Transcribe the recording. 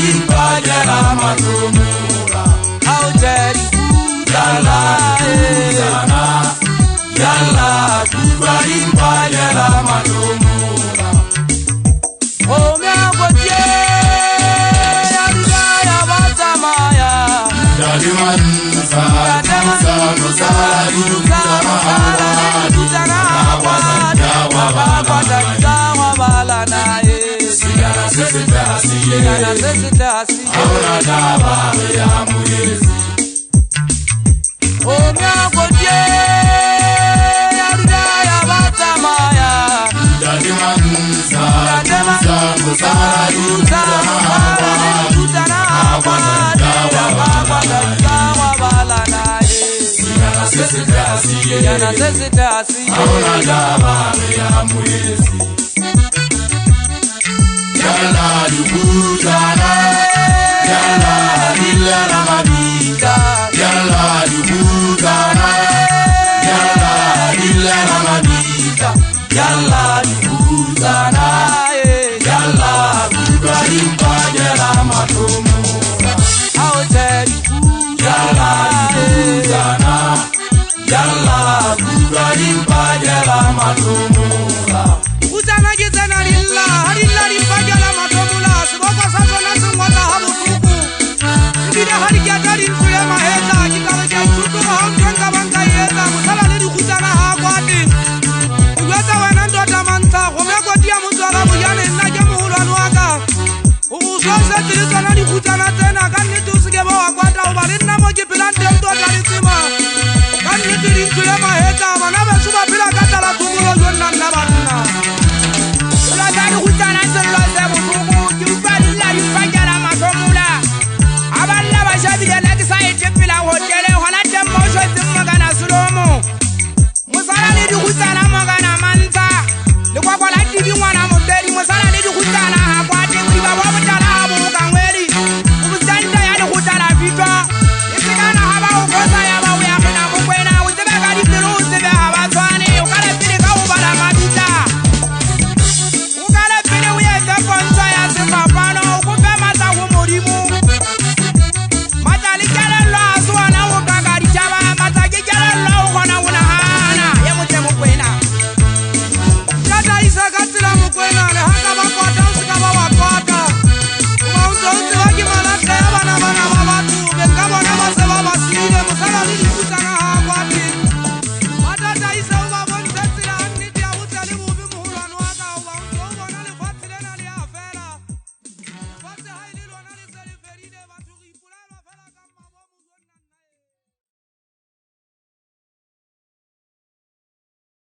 di mpakela mahlomola. Ao tle Yalla dikhutsana, yalla kutlwa di mpakela mahlomola. Kgomo ya kotie ya dula ya ba tsamaya. Ntate Mantsha, dikhutsana sala di dikhutsana ha Bala naye. Sejana se setle ha se ye. Sejana se setle ha se ye. Ha hona taba re amohetse. Kgomo ya kotie ya dula ya ba tsamaya. Ntate Mantsha, dikhutsana sala di dikhutsana ha Bala naye. Sejana se setle ha se ye. Sejana se setle ha se ye. Ha hona taba re amohetse. Yalla dikhutsana, yalla di llela mabitla. Yalla dikhutsana, yalla di llela mabitla. Yalla dikhutsana, yalla kutlwa di mpakela mahlomola. Ao tle dikhutsana, Yalla dikhutsana, yalla kutlwa di mpakela mahlomola. Khutsana ke tsena di lla, ha di lla di mpakela mahlomola. Seboko sa tsona se ngotla ha bohloko. Ebile ha di keta di ntswele mahetla, ke tla re ke a ithutloga ha ntho e nka bang ka e etsa. Mosala le dikhutsana ha a kwate. Ke jwetsa wena ntota Mantsha, kgomo ya koti ya motse wa Rabojane, nna ke moholwane wa ka. Hore o so setse le tsona dikhutsana tsena, ka nnete o se ke ba wa kwata, hoba le nna mo ke phelang teng tota le tsebo.